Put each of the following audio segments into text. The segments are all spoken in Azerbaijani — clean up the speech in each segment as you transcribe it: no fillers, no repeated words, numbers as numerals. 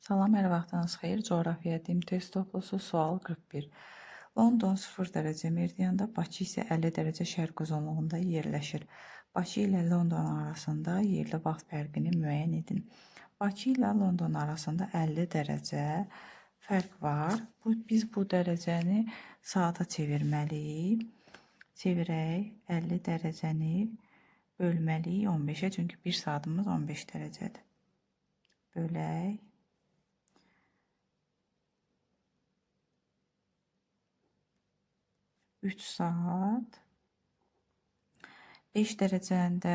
Salam, hər vaxtınız xeyir. Coğrafiya DİM test toplusu sual 41. London 0 dərəcə meridianda, Bakı isə 50 dərəcə şərq uzunluğunda yerləşir. Bakı ilə London arasında yerli vaxt fərqini müəyyən edin. Bakı ilə London arasında 50 dərəcə fərq var. Biz bu dərəcəni saata çevirməliyik. Çevirək, 50 dərəcəni bölməliyik 15-ə, çünki 1 saatımız 15 dərəcədir. Bölək. 3 saat. 5 dərəcəni də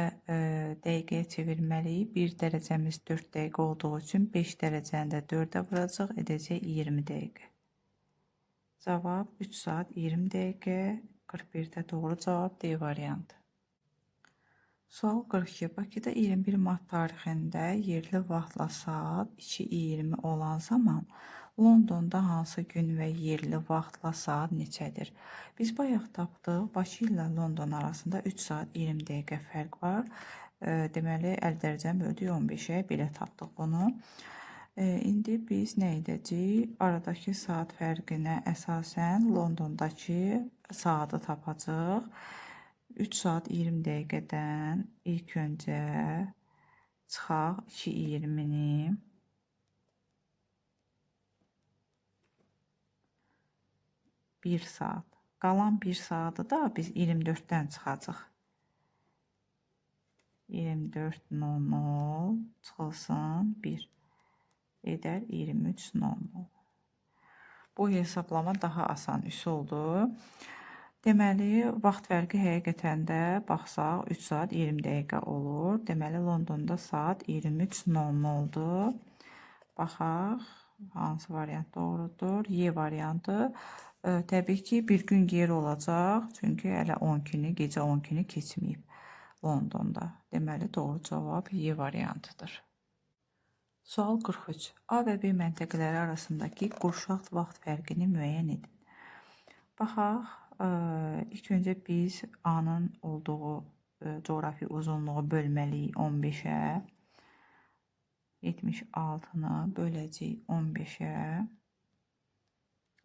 dəqiqəyə çevirməliyik. 1 dərəcəmiz 4 dəqiqə olduğu üçün 5 dərəcəni də 4-ə vuracaq, edəcək 20 dəqiqə. Cavab 3 saat 20 dəqiqə. 41-də doğru cavab D variantı. Sual 42. Bakıda 21 mart tarixində yerli vaxtla saat 2:20 olan zaman Londonda hansı gün və yerli vaxtla saat neçədir? Biz bayaq tapdıq. Bakı ilə London arasında 3 saat 20 dəqiqə fərq var. Deməli, 50 dərəcəni böldük 15-ə. Belə tapdıq bunu. İndi biz nə edəcəyik? Aradakı saat fərqinə əsasən Londondakı saatı tapacağıq. 3 saat 20 dəqiqədən ilk öncə çıxaq 2:20-ni. 1 saat. Qalan 1 saatı da biz 24-dən çıxacaq. 24:00 çıxılsın 1. Edər 23:00. Bu hesablama daha asan üsuldur. Deməli, vaxt fərqi həqiqətən də baxsaq 3 saat 20 dəqiqə olur. Deməli, Londonda saat 23:00-dur. Baxaq, hansı variant doğrudur? Y variantı. Təbii ki, bir gün geri olacaq. Çünki hələ 12-ni, gecə 12-ni keçməyib Londonda. Deməli, doğru cavab Y variantıdır. Sual 43. A və B məntəqələri arasındakı qurşaq vaxt fərqini müəyyən edin. Baxaq. İlk öncə biz A-nın olduğu coğrafi uzunluğu bölməliyik 15-ə. 76-nı böləcəyik 15-ə.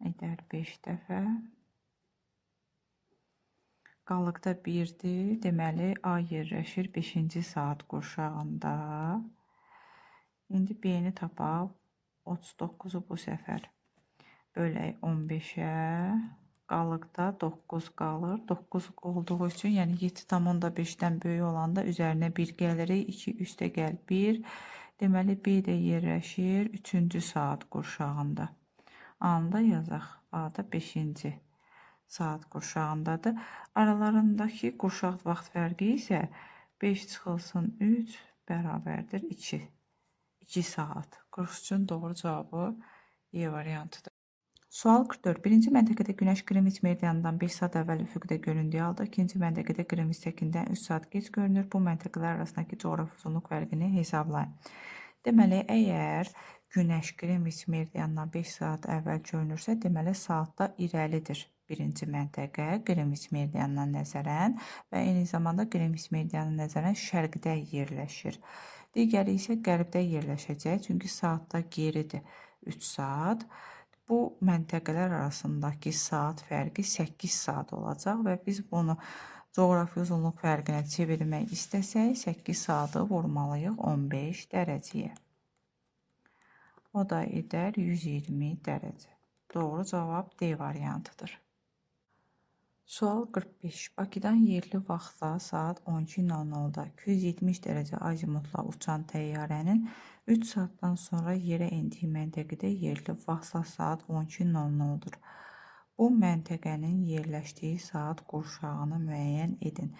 Edər 5 dəfə. Qalıqda 1-dir. Deməli, A yerləşir 5-ci saat qurşağında. İndi B-ni tapaq. 39-u bu səfər bölək 15-ə. Qalıqda 9 qalır. 9 olduğu üçün, yəni 7,5-dən böyük olanda üzərinə 1 gəlirik. 2 üstə gəl 1. Deməli, B də yerləşir 3-cü saat qurşağında. A-nı da yazaq. A da 5-ci saat qurşağındadır. Aralarındakı qurşaq vaxt fərqi isə 5 çıxılsın 3 bərabərdir 2. 2 saat. 43-ün doğru cavabı Y variantıdır. Sual 44. Birinci məntəqədə günəş Qrinviç meridianından 5 saat əvvəl üfüqdə göründüyü halda, ikinci məntəqədə Qrinviçdəkindən 3 saat gec görünür. Bu məntəqələr arasındakı coğrafi uzunluq fərqini hesablayın. Deməli, əgər günəş Qrinviç meridianından 5 saat əvvəl görünürsə, deməli, saatda irəlidir birinci məntəqə Qrinviç meridianına nəzərən və eyni zamanda Qrinviç meridianına nəzərən şərqdə yerləşir. Digəri isə qərbdə yerləşəcək, çünki saatda geridir 3 saat. Bu məntəqələr arasındakı saat fərqi 8 saat olacaq və biz bunu coğrafi uzunluq fərqinə çevirmək istəsək, 8 saatı vurmalıyıq 15 dərəcəyə. O da edər 120 dərəcə. Doğru cavab D variantıdır. Sual 45. Bakıdan yerli vaxtla saat 12:00-da 270 dərəcə azimutla uçan təyyarənin 3 saatdan sonra yerə endiyi məntəqədə yerli vaxtla saat 12:00-dur. Bu məntəqənin yerləşdiyi saat qurşağını müəyyən edin.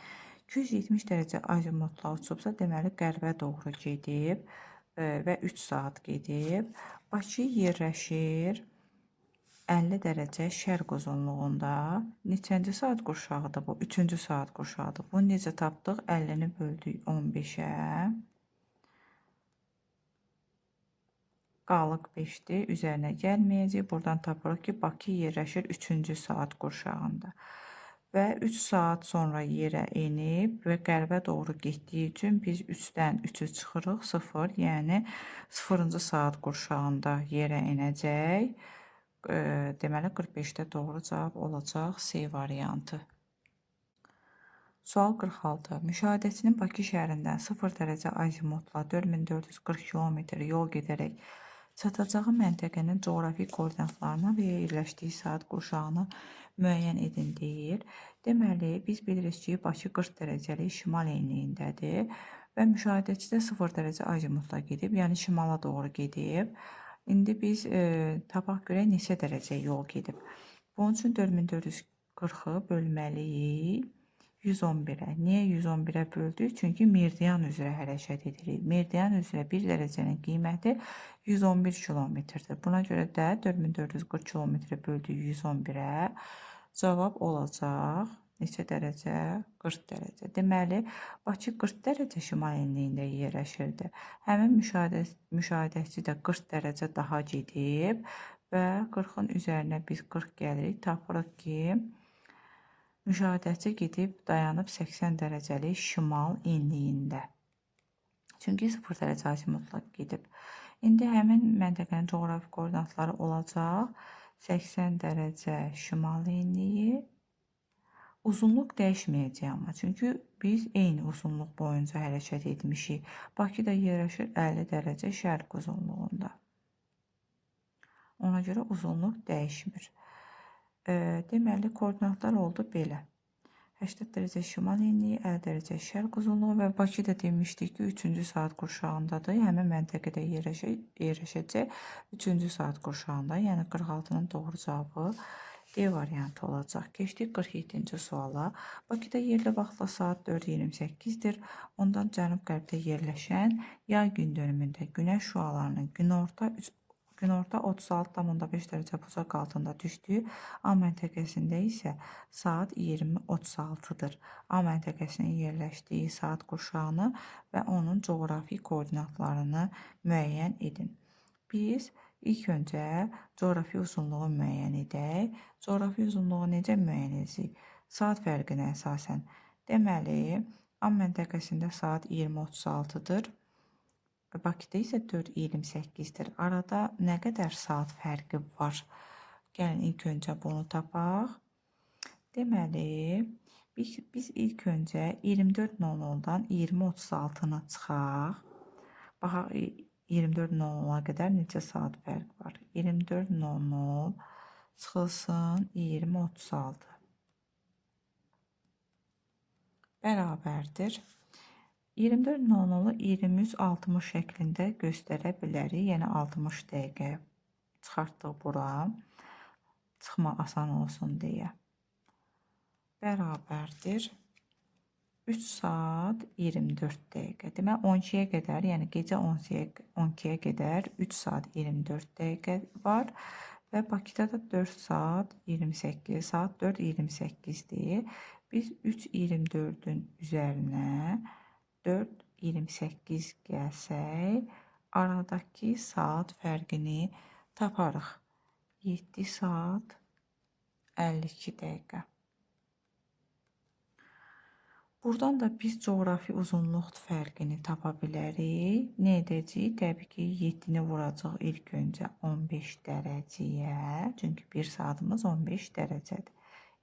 270 dərəcə azimutla uçubsa, deməli qərbə doğru gedib və 3 saat gedib. Bakı yerləşir 50 dərəcə şərq uzunluğunda. Neçənci saat qurşağıdır bu? 3-cü saat qurşağıdır. Bunu necə tapdıq? 50-ni böldük 15-ə. Qalıq 5-dir. Üzərinə gəlməyəcək. Buradan tapırıq ki, Bakı yerləşir 3-cü saat qurşağında. Və 3 saat sonra yerə enib və qərbə doğru getdiyi üçün biz 3-dən 3-ü çıxırıq, 0, yəni 0-cı saat qurşağında yerə enəcək. Deməli, 45-də doğru cavab olacaq C variantı. Sual 46. Müşahidəçinin Bakı şəhərindən 0 dərəcə azimutla 4440 km yol gedərək çatacağı məntəqənin coğrafi koordinatlarını və yerləşdiyi saat qurşağını müəyyən edin deyir. Deməli, biz bilirik ki, Bakı 40 dərəcəlik şimal enliyindədir və müşahidəçi də 0 dərəcə azimutla gedib, yəni şimala doğru gedib. İndi biz tapaq görək neçə dərəcə yol gedib. Bunun üçün 4440-ı bölməliyik 111-ə. Niyə 111-ə böldük? Çünki meridian üzrə hərəkət edirik. Meridian üzrə 1 dərəcənin qiyməti 111 kilometrdir. Buna görə də 4440 kilometrə böldük 111-ə. Cavab olacaq neçə dərəcə? 40 dərəcə. Deməli, Bakı 40 dərəcə şimal enliyində yerləşirdi. Həmin müşahidəçi də 40 dərəcə daha gedib və 40-ın üzərinə biz 40 gəlirik. Tapırıq ki, müşahidəçi gedib dayanıb 80 dərəcəlik şimal enliyində. Çünki 0 dərəcə azimutla gedib. İndi həmin məntəqənin coğrafi koordinatları olacaq 80 dərəcə şimal enliyi. Uzunluq dəyişməyəcək amma, çünki biz eyni uzunluq boyunca hərəkət etmişik. Bakı da yerləşir 50 dərəcə şərq uzunluğunda. Ona görə uzunluq dəyişmir. Deməli, koordinatlar oldu belə. 80 dərəcə şimal enliyi, 50 dərəcə şərq uzunluğu və Bakı da demişdik ki, 3-cü saat qurşağındadır. Həmin məntəqədə yerləşəcək 3-cü saat qurşağında, yəni 46-nın doğru cavabı D variantı olacaq. Keçdik 47-ci suala. Bakıda yerli vaxtla saat 4:28-dir. Ondan cənub-qərbdə yerləşən yay gün dönümündə günəş şüalarının günorta 36,5 dərəcə bucaq altında düşdüyü A məntəqəsində isə saat 20:36-dır. A məntəqəsinin yerləşdiyi saat qurşağını və onun coğrafi koordinatlarını müəyyən edin. Biz ilk öncə coğrafi uzunluğu müəyyən edək. Coğrafi uzunluğu necə müəyyən edəcəyik? Saat fərqinə əsasən. Deməli, A məntəqəsində saat 20:36-dır. Bakıda isə 4:28-dir. Arada nə qədər saat fərqi var? Gəlin ilk öncə bunu tapaq. Deməli, biz ilk öncə 24:00-dan 20:36-nı çıxaq. Baxaq 24:00-a qədər neçə saat fərq var? 24:00 çıxılsın 20:36 bərabərdir. 24:00-u 23:60 şəklində göstərə bilərik. Yəni 60 dəqiqə çıxartdıq bura. Çıxma asan olsun deyə. Bərabərdir. 3 saat 24 dəqiqə. Demək 12-yə qədər, yəni gecə 12-yə qədər 3 saat 24 dəqiqə var. Və Bakıda da 4 saat 28, saat 4:28-dir. Biz 3:24-ün üzərinə 4:28 gəlsək, aradakı saat fərqini taparıq. 7 saat 52 dəqiqə. Buradan da biz coğrafi uzunluq fərqini tapa bilərik. Nə edəcəyik? Təbii ki, 7-ni vuracaq ilk öncə 15 dərəcəyə. Çünki 1 saatımız 15 dərəcədir.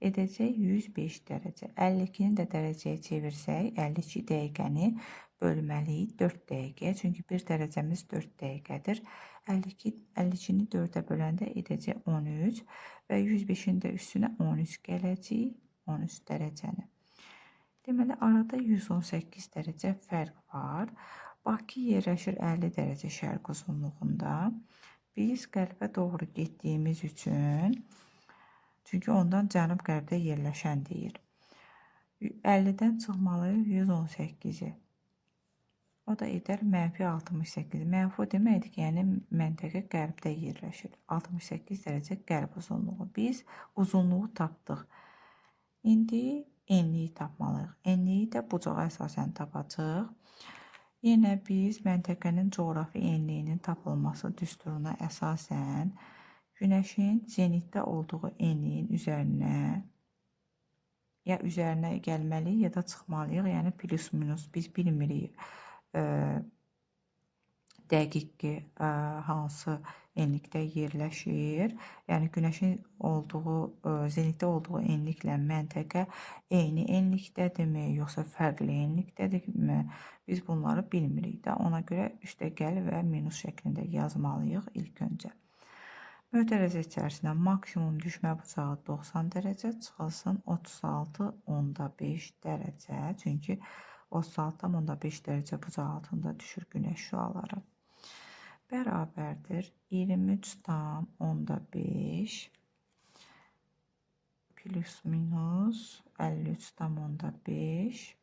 Edəcək 105 dərəcə. 52-ni də dərəcəyə çevirsək, 52 dəqiqəni bölməliyik 4 dəqiqəyə. Çünki 1 dərəcəmiz 4 dəqiqədir. 52-ni 4-ə böləndə edəcək 13 və 105-in də üstünə 13 gələcək. 13 dərəcəni. Deməli, arada 118 dərəcə fərq var. Bakı yerləşir 50 dərəcə şərq uzunluğunda. Biz qərbə doğru getdiyimiz üçün, çünki ondan cənub-qərbdə yerləşən deyir. 50-dən çıxmalıyıq 118-i. O da edər mənfi 68. Mənfi o deməkdir ki, yəni məntəqə qərbdə yerləşir. 68 dərəcə qərb uzunluğu. Biz uzunluğu tapdıq. İndi enliyi tapmalıyıq. Enliyi də bucağa əsasən tapacağıq. Yenə biz məntəqənin coğrafi enliyinin tapılması düsturuna əsasən Günəşin zenitdə olduğu enliyin üzərinə Ya üzərinə gəlməliyik, ya da çıxmalıyıq. Yəni plus minus biz bilmirik dəqiq ki, hansı enlikdə yerləşir. Yəni günəşin olduğu, zenitdə olduğu enliklə məntəqə eyni enlikdədirmi, yoxsa fərqli enlikdədirmi? Biz bunları bilmirik də. Ona görə üstəgəl və minus şəklində yazmalıyıq ilk öncə. Mötərizə içərisində maksimum düşmə bucağı 90 dərəcə çıxılsın 36,5 dərəcə. Çünki 36,5 dərəcə bucaq altında düşür günəş şüaları. Bərabərdir 23,5 plus minus 53,5.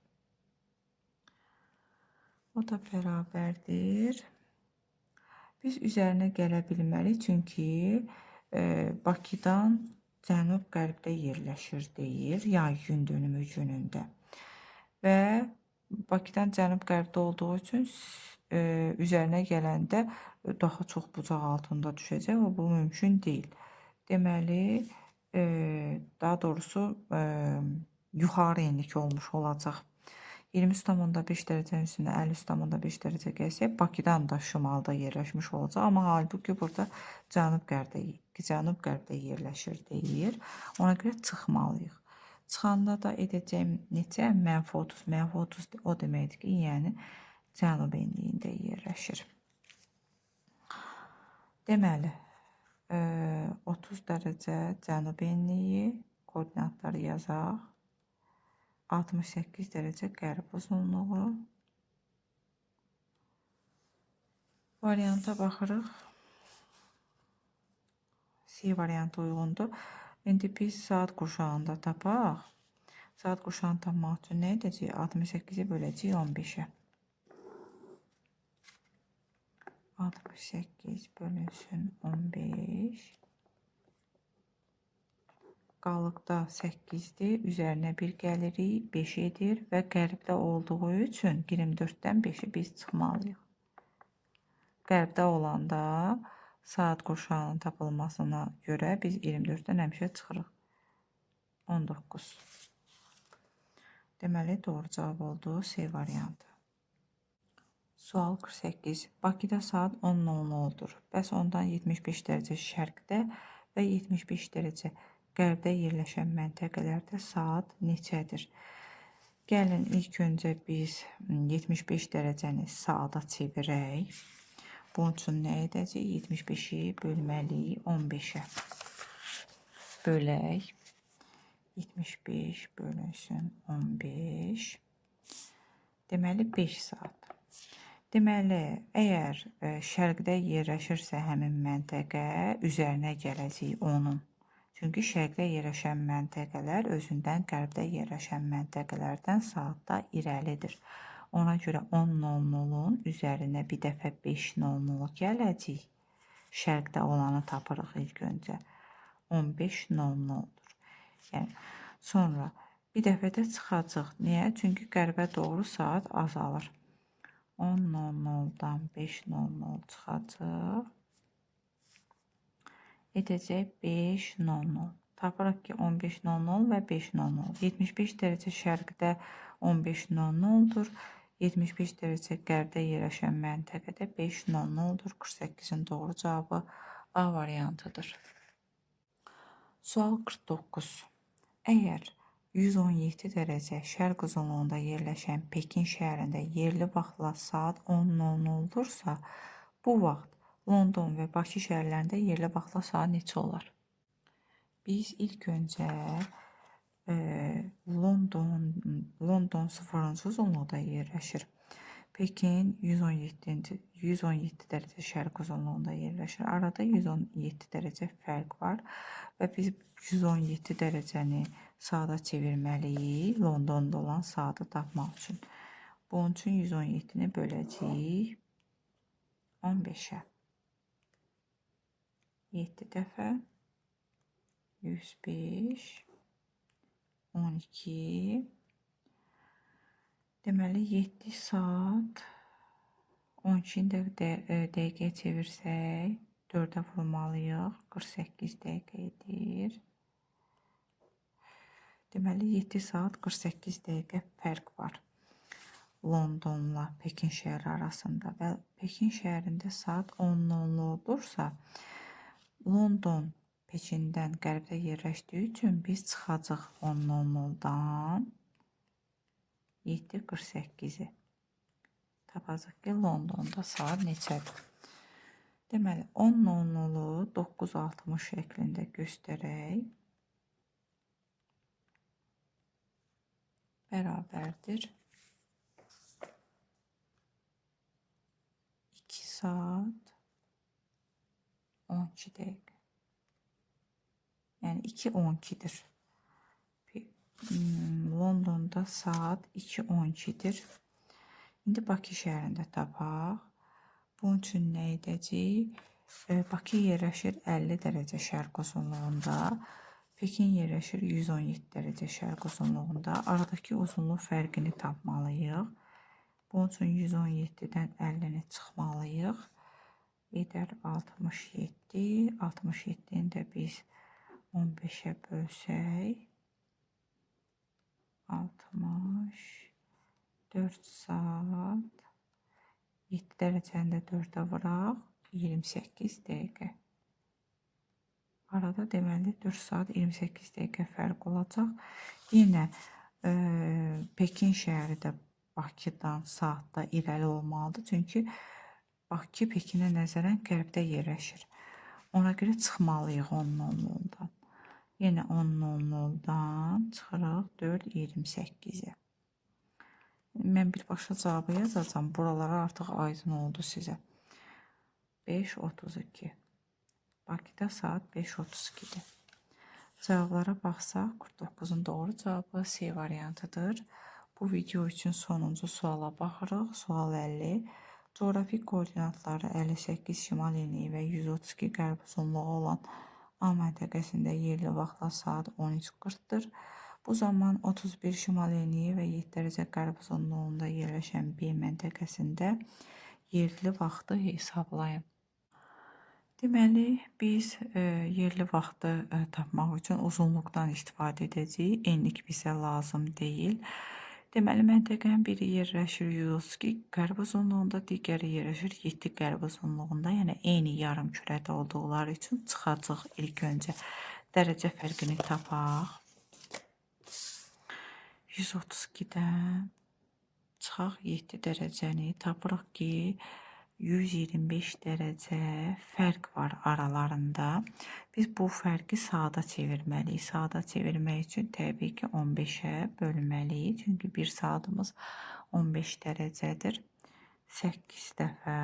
O da bərabərdir. Biz üzərinə gələ bilmərik, çünki Bakıdan cənub-qərbdə yerləşir deyir, yay gün dönümü günündə. Və Bakıdan cənub-qərbdə olduğu üçün üzərinə gələndə daha çox bucaq altında düşəcək və bu mümkün deyil. Deməli, daha doğrusu yuxarı enlik olmuş olacaq. 23,5 dərəcənin üstündə 53,5 dərəcə gəlsək, Bakıdan da şimalda yerləşmiş olacaq. Amma halbuki burada cənub-qərbdə yerləşir deyir. Ona görə çıxmalıyıq. Çıxanda da edəcəyim neçə? Mənfi 30. Mənfi 30 o deməkdir ki, yəni cənub enliyində yerləşir. Deməli, 30 dərəcə cənub enliyi, koordinatları yazaq. 68 dərəcə qərb uzunluğu. Varianta baxırıq. C variantı uyğundur. İndi biz saat qurşağında tapaq. Saat qurşağını tapmaq üçün nə edəcəyik? 68-i böləcəyik 15-ə. 68 bölünsün 15. Qalıqda 8-dir. Üzərinə 1 gəlirik. 5 edir və qərbdə olduğu üçün 24-dən 5-i biz çıxmalıyıq. Qərbdə olanda saat qurşağının tapılmasına görə biz 24-dən həmişə çıxırıq. 19. Deməli, doğru cavab oldu C variantı. Sual 48. Bakıda saat 10:00-dur. Bəs ondan 75 dərəcə şərqdə və 75 dərəcə qərbdə yerləşən məntəqələrdə saat neçədir? Gəlin ilk öncə biz 75 dərəcəni saata çevirək. Bunun üçün nə edəcəyik? 75-i bölməliyik 15-ə. Bölək. 75 bölünsün 15. Deməli 5 saat. Deməli, əgər şərqdə yerləşirsə həmin məntəqə, üzərinə gələcəyik onun. Çünki şərqdə yerləşən məntəqələr özündən qərbdə yerləşən məntəqələrdən saatda irəlidir. Ona görə 10:00-un üzərinə bir dəfə 5:00 gələcək. Şərqdə olanı tapırıq ilk öncə. 15:00-dur. Yəni, sonra bir dəfə də çıxacaq. Niyə? Çünki qərbə doğru saat azalır. 10:00-dan 5:00 çıxacaq. Edəcək 5:00. Tapırıq ki, 15:00 və 5:00. 75 dərəcə şərqdə 15:00-dur. 75 dərəcə qərbdə yerləşən məntəqədə 5:00-dur. 48-in doğru cavabı A variantıdır. Sual 49. Əgər 117 dərəcə şərq uzunluğunda yerləşən Pekin şəhərində yerli vaxtla saat 10:00-dursa, bu vaxt London və Bakı şəhərlərində yerli vaxtla saat neçə olar? Biz ilk öncə London 0-cı uzunluqda yerləşir. Pekin 117 dərəcə şərq uzunluğunda yerləşir. Arada 117 dərəcə fərq var və biz 117 dərəcəni saata çevirməliyik Londonda olan saatı tapmaq üçün. Bunun üçün 117-ni böləcəyik 15-ə. 7 dəfə 105 12. Deməli 7 saat 12 dəqiqəyə çevirsək 4-ə vurmalıyıq. 48 dəqiqə edir. Deməli 7 saat 48 dəqiqə fərq var Londonla Pekin şəhəri arasında və Pekin şəhərində saat 10:00 olursa, London Pekindən qərbdə yerləşdiyi üçün biz çıxacaq 10:00-dan 7:48-i. Tapacaq ki, Londonda saat neçədir? Deməli, 10:00-u 9:60 şəklində göstərək. Bərabərdir 2 saat 12 dəqiqə. Yəni 2:12-dir. Londonda saat 2:12-dir. İndi Bakı şəhərində tapaq. Bunun üçün nə edəcəyik? Bakı yerləşir 50 dərəcə şərq uzunluğunda. Pekin yerləşir 117 dərəcə şərq uzunluğunda. Aradakı uzunluq fərqini tapmalıyıq. Bunun üçün 117-dən 50-ni çıxmalıyıq. Edər 67. 67-ni də biz 15-ə bölsək. 64 saat 7 dərəcəni də 4-ə vuraq. 28 dəqiqə. Arada deməli 4 saat 28 dəqiqə fərq olacaq. Yenə Pekin şəhəri də Bakıdan saatda irəli olmalıdır. Çünki Bakı Pekinə nəzərən qərbdə yerləşir. Ona görə çıxmalıyıq 10:00-dan. Yenə 10:00-dan çıxırıq 4:28-ə. Mən birbaşa cavabı yazacağam. Buralara artıq aydın oldu sizə. 5:32. Bakıda saat 5:32-dir. Cavablara baxsaq, 49-un doğru cavabı C variantıdır. Bu video üçün sonuncu suala baxırıq. Sual 50. Coğrafi koordinatları 58 şimal enliyi və 132 qərb uzunluğu olan A məntəqəsində yerli vaxtla saat 13:40-dır. Bu zaman 31 şimal enliyi və 7 dərəcə qərb uzunluğunda yerləşən B məntəqəsində yerli vaxtı hesablayın. Deməli, biz yerli vaxtı tapmaq üçün uzunluqdan istifadə edəcəyik. Enlik bizə lazım deyil. Deməli, məntəqənin biri yerləşir 132 qərb uzunluğunda, digəri yerləşir 7 qərb uzunluğunda. Yəni, eyni yarım kürədə olduqları üçün çıxacaq ilk öncə dərəcə fərqini tapaq. 132-dən çıxaq 7 dərəcəni. Tapırıq ki, 125 dərəcə fərq var aralarında. Biz bu fərqi saata çevirməliyik. Saata çevirmək üçün təbii ki 15-ə bölməliyik. Çünki bir saatımız 15 dərəcədir. 8 dəfə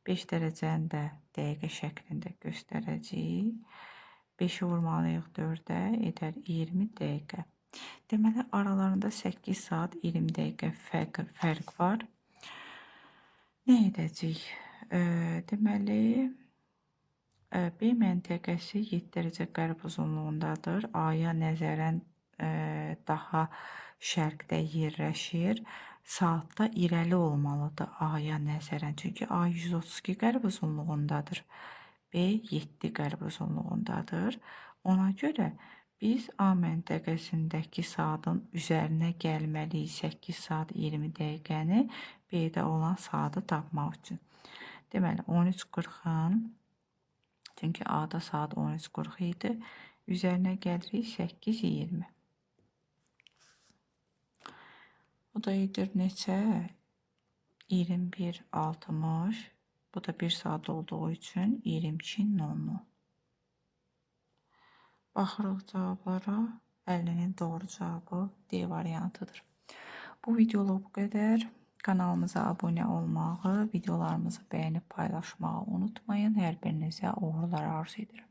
5 dərəcəni də dəqiqə şəklində göstərəcəyik. 5-i vurmalıyıq 4-ə, edər 20 dəqiqə. Deməli, aralarında 8 saat 20 dəqiqə fərq var. Nə edəcəyik? Deməli, B məntəqəsi 7 dərəcə qərb uzunluğundadır. A-ya nəzərən daha şərqdə yerləşir. Saatda irəli olmalıdır A-ya nəzərən. Çünki A 132 qərb uzunluğundadır. B 7 qərb uzunluğundadır. Ona görə biz A məntəqəsindəki saatın üzərinə gəlməliyik 8 saat 20 dəqiqəni B-də olan saatı tapmaq üçün. Deməli, 13:40-ın, çünki A-da saat 13:40 idi, üzərinə gəlirik 8:20. Bu da edir neçə? 21:60. Bu da 1 saat olduğu üçün 22:00. Baxırıq cavablara. 50-nin doğru cavabı D variantıdır. Bu videoluq bu qədər. Kanalımıza abunə olmağı, videolarımızı bəyənib paylaşmağı unutmayın. Hər birinizə uğurlar arzu edirəm.